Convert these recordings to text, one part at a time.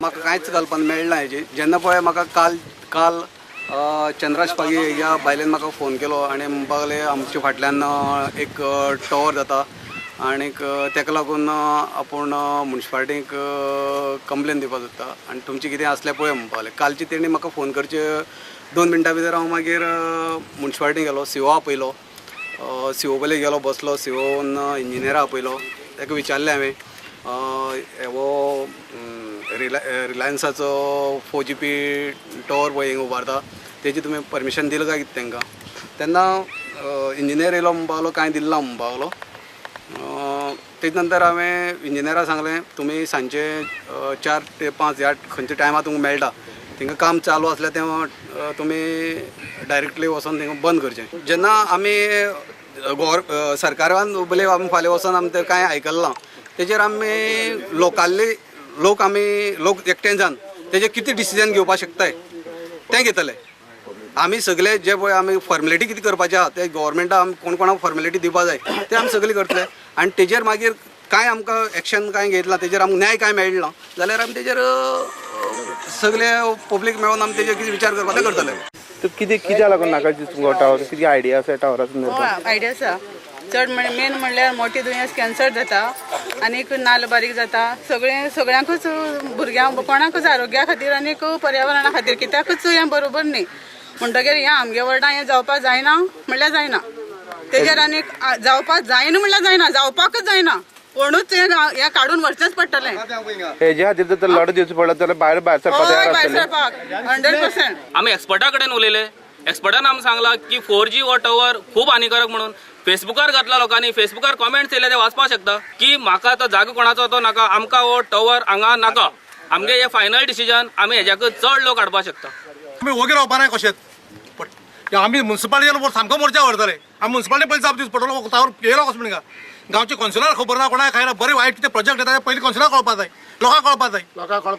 म्हाका कांयच कल्पना मेळना हेजी. जेन्ना पळय म्हाका काल काल चंद्राश पागी ह्या बायलेन म्हाका फोन केलो आनी म्हणपाक लागले आमच्या फाटल्यान एक टॉवर जाता आनीक ताका लागून आपूण मुन्सिपालिटीक कंप्लेन दिवपाक सोदता आनी तुमचें कितें आसल्यार पळय म्हणपाक लागले. कालची तेणी म्हाका फोन करचे 2 मिनटां भितर हांव मागीर मुन्सिपालिटीक गेलो, सीओ आपयलो, सीओ पयलीं गेलो बसलो, सीओन इंजिनियरा आपयलो, ताका विचारलें हांवें हो रिलायन्साचो 4 GB tower पळय हिंगा उबारता तेजी तुमी परमिशन दिलां काय कितें तांकां. तेन्ना इंजिनियर येयलो म्हणपाक लागलो कांय दिलें ना म्हणपाक लागलो. तेजे नंतर हांवें इंजिनियराक सांगलें तुमी सांजचे 4 ते 5 ह्या खंयच्या टायमार तुमकां मेळटा थिंगा काम चालू आसल्यार तें तुमी डायरेक्टली वचोन थिंगा बंद करचें. जेन्ना आमी गोवर सरकारान उबले आमी फाल्यां वचोन आमी तें कांय आयकलां ना तेजेर आमी लोकांले लोक आमी लोक एकठांय जावन तेजेर कितें डिसिजन घेवपाक शकताय तें घेतले. आमी सगळे जे पळय आमी फॉर्मेलिटी कितें करपाचें आहा ते गव्हर्मेंटा आमी कोण कोणाक फॉर्मेलिटी दिवपा जाय ते आमी सगळी करतले आनी तेजेर मागीर कांय आमकां एक्शन कांय घेतलां तेजेर आमकां न्याय कांय मेळना जाल्यार आमी तेजेर सगळे पब्लीक मेळोन आमी तेजेर कितें विचार करपा ते करतले. तर कितें कित्याक लागून नाका तुमकां टावर, कितें आयडिया आसा टावराचो? हय, आयडिया आसा. चड म्हळ्यार मेन म्हणल्यार मोटे दुयेंस कॅन्सर जाता आनीक नाल बारीक जाता. सगळें सगळ्यांकूच, भुरग्यांक कोणाकूच आरोग्या खातीर आनीक पर्यावरणा खातीर कित्याकूच हें बरोबर न्ही. म्हणटगीर हें आमगे वॉर्डां हें जावपाक जायना म्हणल्यार जायना. तेजेर आनीक जावपाक जायना म्हणल्यार जायना, जावपाकच जायना. कोणूच हें हें काडून व्हरचेंच पडटलें. हेजे खातीर जर लढो दिवचो पडलो जाल्यार भायर भायर सरपाक तयार हय, भायर आसतले? सरपाक 100%. आमी एक्सपर्टा कडेन उलयले, एक्सपर्टान आमकां सांगला की 4G हो टॉवर खूब हानिकारक म्हणून. फेसबुकार घातला लोकांनी, फेसबुकार कॉमेंट्स येयले ते वाचपाक शकता की म्हाका तो जागो कोणाचो तो नाका, आमकां हो टॉवर हांगा नाका. आमगे हे फायनल डिसिजन, आमी हेज्याकूय चड लोक हाडपाक शकता. आमी वोगी रावपा नाय कशेंच. पण आमी मुन्सिपालिटी सामको मोर्चा व्हरतले. आमी मुन्सिपालिटी पयलीं जाप दिवचो पडटलो, टावर येयलो कसो म्हणून. गांवचे कौन्सिलर खबर ना कोणाक, काय ना. बरें वायट कितें प्रोजेक्ट येता ते पयलीं कौन्सिलर कळपा जाय, लोकांक कळपा जाय.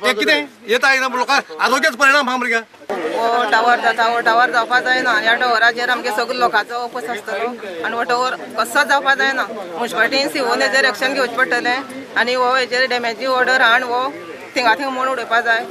ते कितें येता लोकांक आरोग्याचो परिणाम आहा भुरग्यांक. हो टावर जाता, हो टावर जावपा जायना. ह्या टावराचेर आमगे सगळे लोकांचो ओपस आसतलो आनी हो टावर कसोच जावपा जायना. मुन्सिपालिटीन सीओन हेजेर एक्शन घेवचें पडटलें आनी हो हेजेर डॅमेजी ऑर्डर हाड हो थिंगा थिंगा म्हूण उडोवपा जाय.